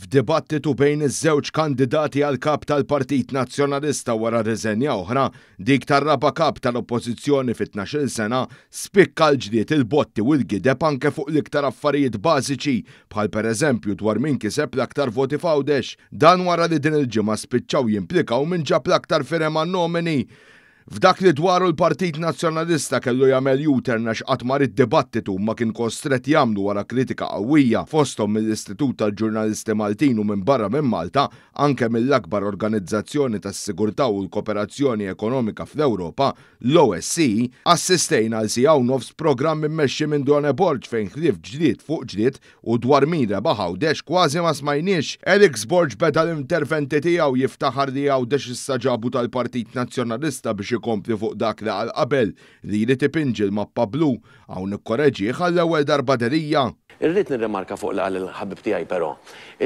F'dibattitu bejn iż-żewġ kandidati għal kap tal-Partit Nazzjonalista wara riżenja oħra, dik tar-raba' kap tal-Oppożizzjoni fi 12-il sena, spikka l-ġlied, il-botti u l-gideb anke fuq l-iktar affarijiet bażiċi, bħal pereżempju dwar min kiseb l-aktar voti f'Għawdex. Dan wara li din il-ġimgħa spiċċaw jimplikaw min ġab l-aktar firem għan-nomini. F'dak li dwaru l-Partit Nazzjonalista kellu jagħmel U-turn għax qatt ma ried dibattitu ma kien kostrett jagħmlu wara kritika qawwija fosthom mill-Istitut tal-Ġurnalisti Maltin u minn barra minn Malta anke mill-akbar organizzazzjoni tas-sigurtà u l-koperazzjoni ekonomika fl-Ewropa, l-OSCE, assistejna għal siegħa u nofs programm immexxi minn Done Borg fejn ħlief ġlied fuq ġlied U dwar min rebaħ Għawdex kważi ma smajniex. Alex Borg beda l-interventi tiegħu jiftaħar li Għawdex issa ġabu tal-Partit Nazzjonalista biex ikompli fuq dak li qal qabel, li jrid ipinġi l-mappa blu. Hawn ikkoreġih għall-ewwel darba Delia. Irrid nirrimarka fuq li qal il-ħabib tiegħi però,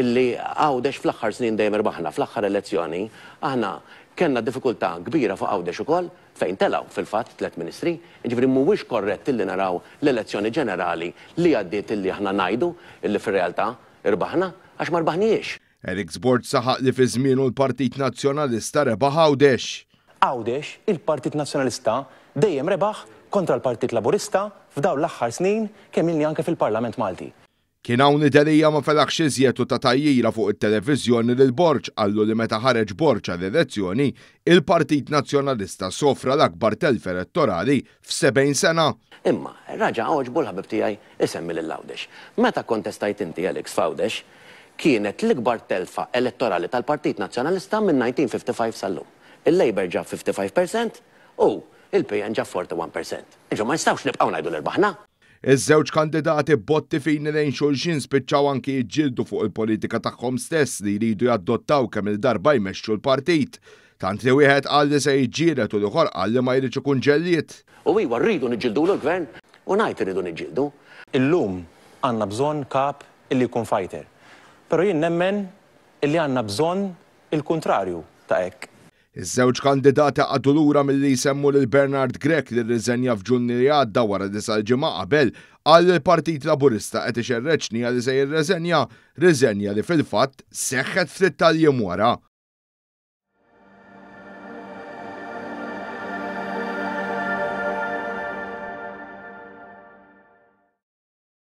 illi Għawdex fl-aħħar snin dejjem irbaħna. Fl-aħħar elezzjoni aħna kellna diffikultà kbira fuq Għawdex ukoll, fejn telgħu fil-fatt tlett ministri, jiġifieri mhuwiex korrett illi naraw l-elezzjoni ġenerali li għaddiet illi aħna ngħidu illi fir-realtà rbaħna, għax ma rbaħnihiex. Alex Borg saħaq li fi żmienu l-Partit Nazzjonalista rebaħ Għawdex. Għawdex, il-Partit Nazzjonalista dejjem rebaħ kontra l-Partit Laburista f'dawn l-aħħar snin kemm ilni anke fil-Parlament Malti. Kien hawn li Delia ma felaħx iżjed u ta tgħajjira fuq it-televiżjoni lil Borg qallu li meta ħareġ Borg għall-elezzjoni, il-Partit Nazzjonalista sofra l-akbar telf elettorali f'70 sena. Imma raġa' għoġbu l-ħabib tiegħi isemmi lil Għawdex. Meta kkontestajt inti, Alex, f'Għawdex, kienet l-ikbar telfa elettorali tal-Partit Nazzjonalista minn 1955 sal-lum. Il-Labour ġab 55 percent u il-PN ġab 41 percent. Jiġifieri ma nistgħux nibqgħu ngħidu li rbaħna. Iż-żewġ kandidati b'botti fini lejn xulxin spiċċaw anki jiġġieldu fuq il-politika tagħhom stess li jridu jadottaw kemm il-darba jmexxu l-partit. Tant li wieħed qal li se jiġġieled u l-ieħor qal li ma jridx ikun ġellied. U iwa rridu niġġildulu l-gvern u ngħid irridu niġġieldu. Illum għandna bżonn kap illi jkun fighter. Però jien nemmen illi għandna bżonn il-kuntrarju ta' hekk. Iż-żewġ kandidati qagħdu lura milli jsemmu lil Bernard Grech li rriżenja f'Ġunju li għadda wara li sal-ġimgħa qabel qal li l-Partit Laburista qed ixerreċni li se jirreżenja, riżenja li fil-fatt seħħet ftit tal-jiem wara.